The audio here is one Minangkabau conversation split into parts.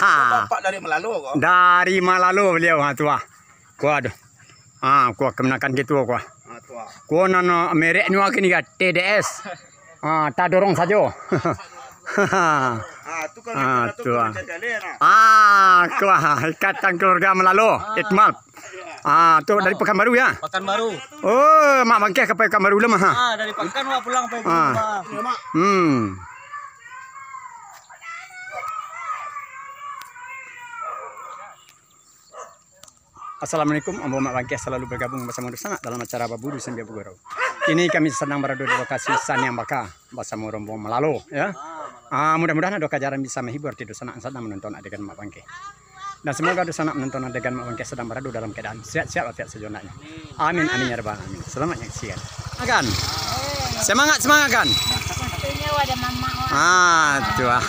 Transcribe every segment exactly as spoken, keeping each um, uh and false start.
Bapak dari Malalo ko? Dari Malalo baliau, ha, tu ah. Ko ado. Ha, ko kamanakan kito ko. Ha, tu ah. Ko nan, ah, mereknyo kini ko T D S. Ha, tadorong sajo. Ha, tu kan. Ha, tu ah. Ha, ko ah, ikatan keluarga Malalo, Ikmal. Ah, tu dari Pekanbaru, ya? Pekanbaru. Oh, Mak Bangkeh ka Pekanbaru lah mah, ha? Ah, dari Pekan, Mak, pulang pai ka rumah. Hmm. Assalamualaikum, ambo Mak Bangkeh salalu bagabung basamo Dusanak dalam acara Baburu Sambia Bagurau. Kini kami sadang barado di lokasi Saniang Baka basamo rombongan Malalo, ya. Ah, mudah-mudahan ado kajaran bisa mahibur di Dusanak sadang manonton adegan Mak Bangkeh. Dan semoga Dusanak manonton adegan Mak Bangkeh sadang barado dalam keadaan sehat-sehat walafiat sajo andaknyo. Amin, amin, ya rabbal alamin. Selamat menyaksikan. Makan. Semangat, semangat, kan? Waktunya wadah mamak, wah. Ah, tu ah.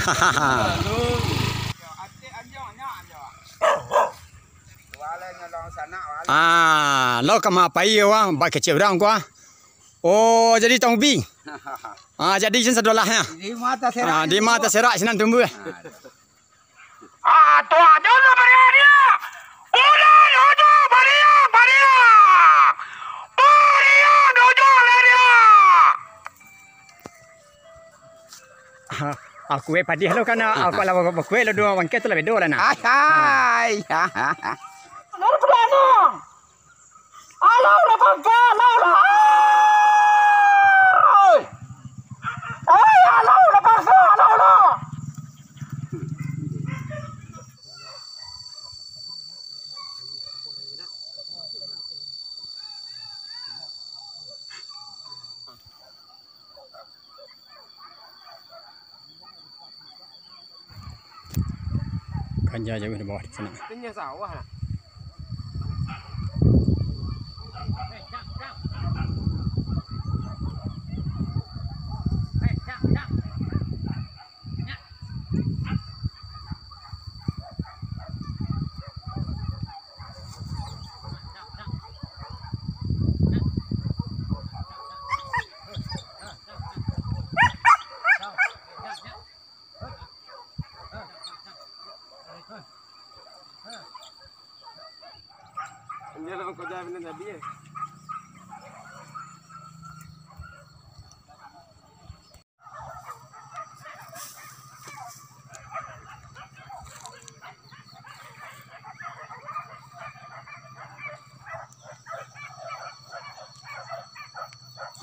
Ah, lo ka ma pai yo, wah, bak kecek urang ko, ah. Oh, jadi tang ubi. Ah, jadi jen sadolah, ya. Di mata serak. Ah, di mata serak sinan tumbuah. Ah, tu aja tu bariak dia. Udah, udah, bariak, bariak. Bariak, udah, bariak. Ah, aku eh padiah lo kan, aku lah bakue lo dua bangkai tu lah bedo lah nah. Hai, hai. Alah, ulah bangka, alah, ulah. Ai! Ai, alah, ulah bangka, alah, ulah. Kanja jauah di bawah di sana. Tengah sawah lah.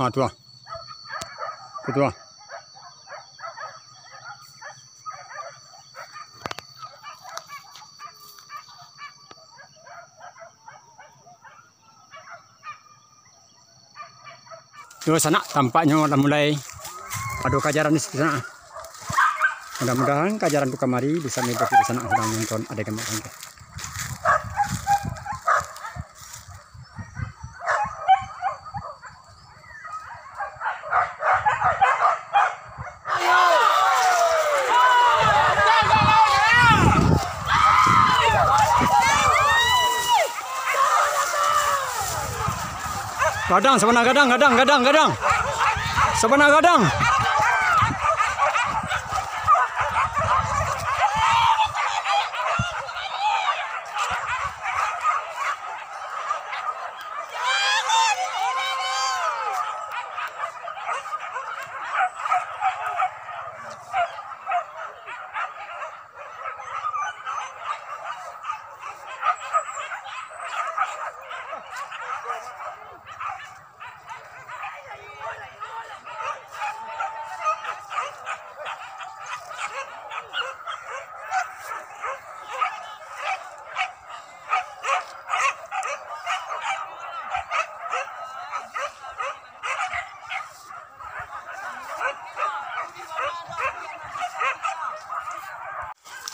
Ha, tu ah. Tu, tu ah. Yo, sanak, tampaknyo lah mulai ado kajaran di situ sanak. Mudah-mudahan kajaran tu kamari bisa mahibur di sanak sadang nonton adegan mak bangkeh. Gadang, sabana gadang, gadang, gadang, gadang. Sabana gadang.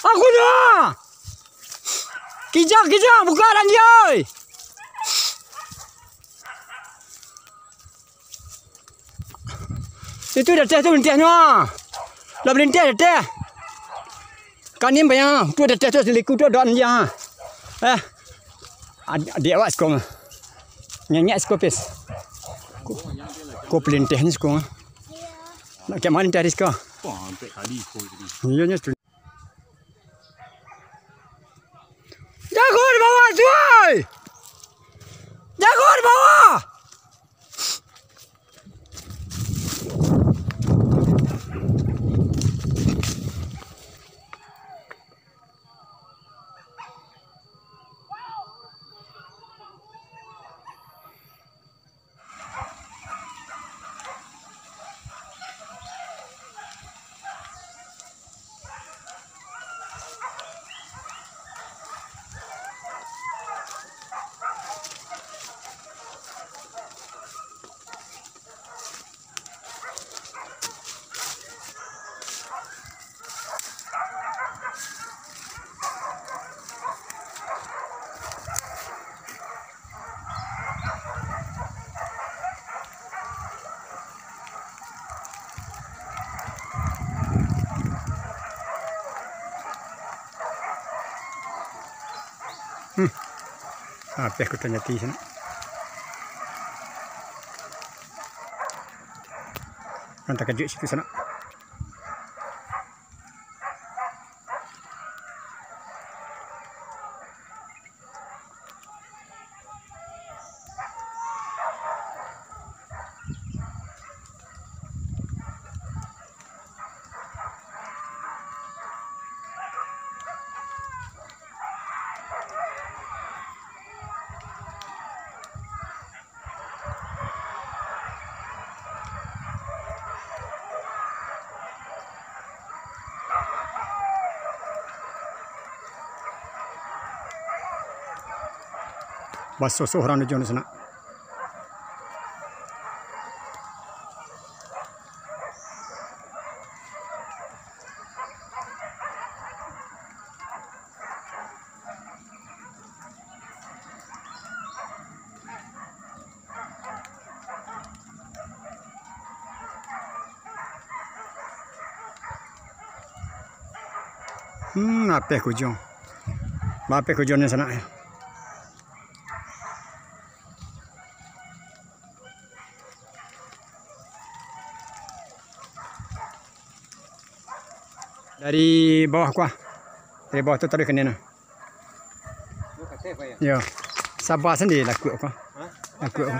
Aku nyo! Kijang, kijang, buka lah nyo, oi! Itu dateh tu lintiahnyo. Lah balintih dateh. Kanin bayang tu dateh tu siliku tu ada anjing. Eh. Ad-, adik awak siko mah. Nyenyek siko pis. Ko, ko pelintihnyo siko mah. Nak kiaman lintih di siko. Wah, ampek kali siko tadi. Iyo nyo. Apeh Kuta Jati sanak. Nan takajuik situ sanak. Basosoh urang di jauah sanak. Hmm, apeh kujuang. Ba apeh kujuangnyo sanak, yo. Dari bawah kuah. Dari bawah tu taruih ka nan. Yo. Saba sandiri lakuak ko. Lakuak ko.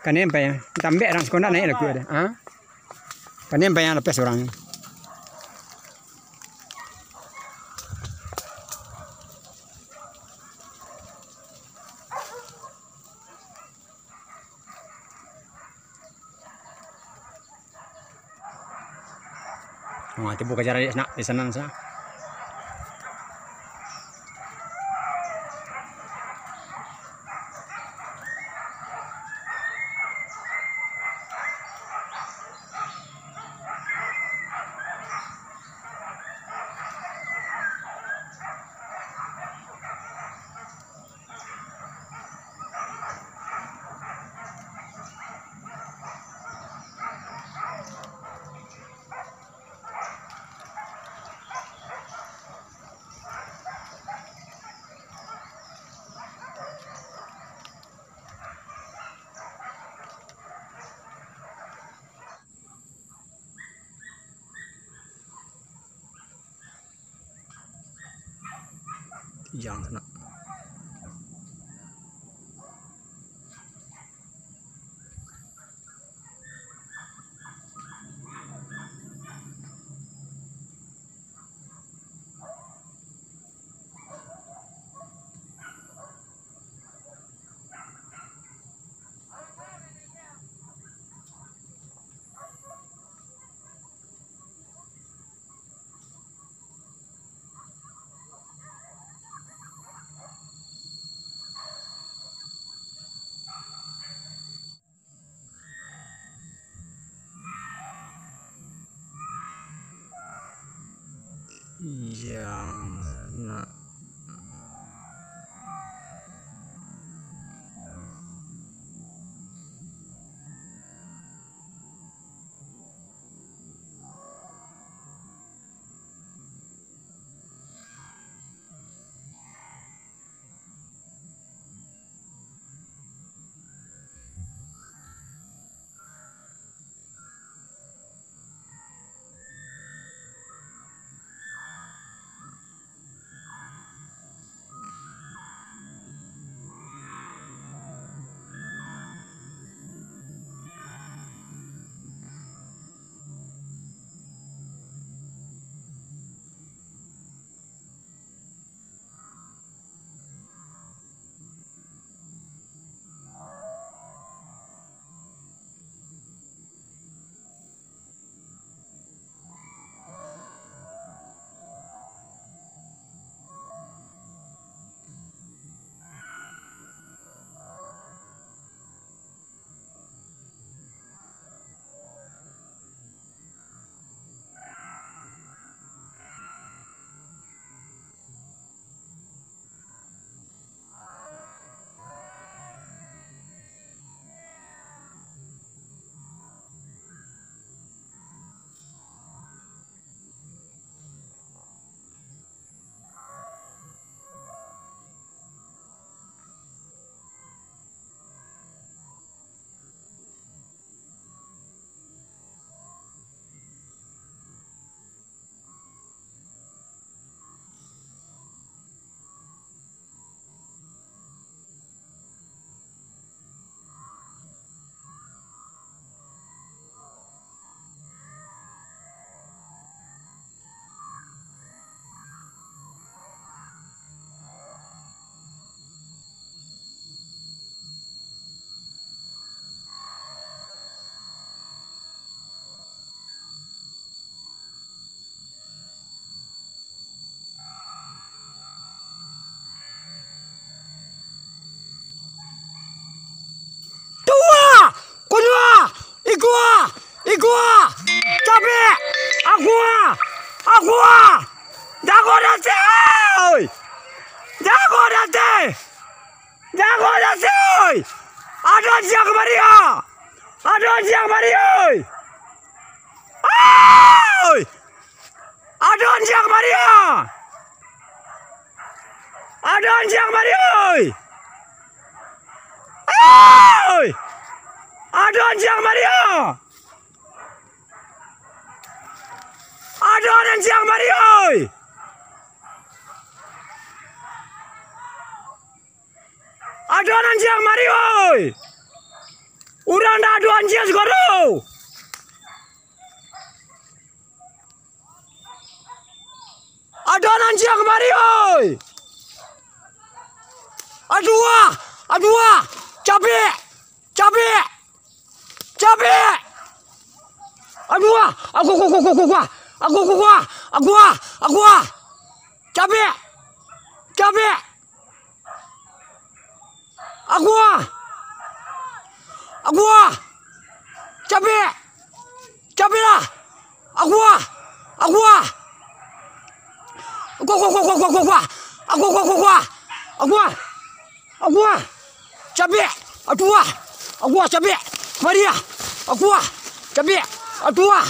Kan nan payah. Tambek urang sakondak naiak lakuak tu. Ha? Kan nan payah lapeh surang. Wah, tibo ka jarak di sana, di sana, sana. Kijang sanak. Agua! Capek! Agua! Agua! Jago dati, oi! Jago dati! Jago dati, oi! Ado anjiang kamari, ah! Ado anjiang kamari, oi! Oi! Ado anjiang kamari, ah! Ado anjiang kamari, oi! Oi! Ado anjiang kamari, ah! Ado nan anjiang kamari, oi! Ado nan anjiang kamari, oi! Urang ndak ado anjiang sagalo! Ado nan anjiang kamari, oi! Aduah! Aduah! Capek! Capek! Capek! Aduah! Agua, agua, agua, agua, agua! Agua, agua, agua, agua! Agua! Agua! Capek! Capek! Agua! Agua! Capek! Capek lah! Agua! Agua! Agua, agua, agua, agua, agua, agua! Agua, agua, agua, agua! Agua! Agua! Agua! Capek! Agua, capek! Kamari ah! Agua! Capek! Agua!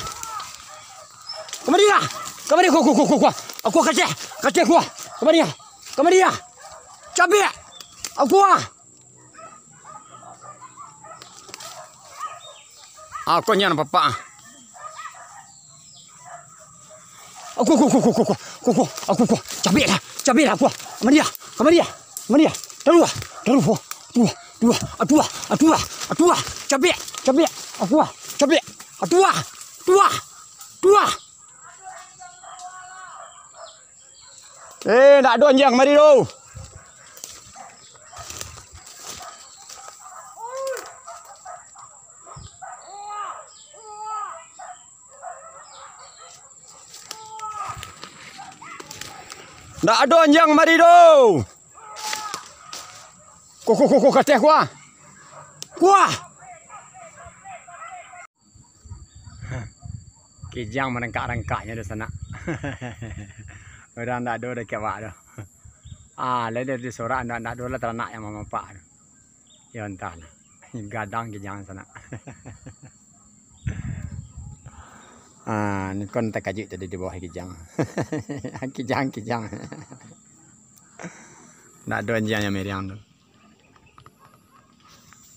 Kamari ah! Kamari, agua, agua, agua, agua! Agua, kaceh! Kaceh, agua! Kamari ah! Kamari ah! Capek! Agua! Aku nyan, Bapak. Aku, aku, aku, aku, aku, aku, aku, aku, aku, aku. Capek lah, capek lah aku. Kamari ah, kamari ah, kamari ah. Taruah, taruah, taruah, taruah, taruah, taruah, taruah. Capek, capek, aku, capek. Taruah, taruah, taruah. Eh, ndak ado anjiang kamari tu. Ndak ado anjiang kamari tu. Kuah, kuah, kuah, kuah, kateh kuah. Kuah. Kijang marangkak-rangkaknyo tu sanak. Urang ndak ado dakek awak tu. Ah, lai dari sorak ndak, ndak ado lah taranak yang mamapak tu. Yo, antahlah. Gadang kijang sanak. Ah, ni kon takajuik tadi di bawah kijang. Kijang, kijang. Ndak ado anjiang yang miriang tu.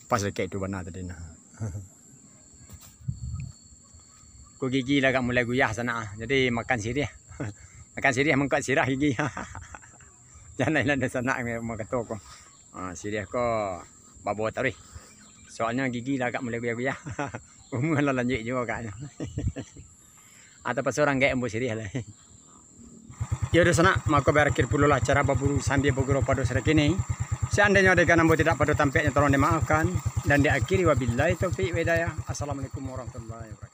Pas dakek tu bana tadi nah. Ko gigi lah agak mulai guyah sanak ah. Jadi makan siriah. Makan siriah mangkuak sirah gigi. Jan lah ilan sanak mah kato ko. Ah, siriah ko babo taruih. Soalnyo gigi lah agak mulai guyah-guyah. Umua lah lanjuik juo agaknyo. Atau pas urang gaek ambo siriah lai. Yo, doh sanak, mako barakhir pulolah acara baburu sambia bagurau pado sore kini. Seandainyo adegan ambo tidak pado tampeknyo, tolong dimaafkan. Dan diakhiri, wabillahi taufik wa hidayah. Assalamualaikum warahmatullahi wabarakatuh.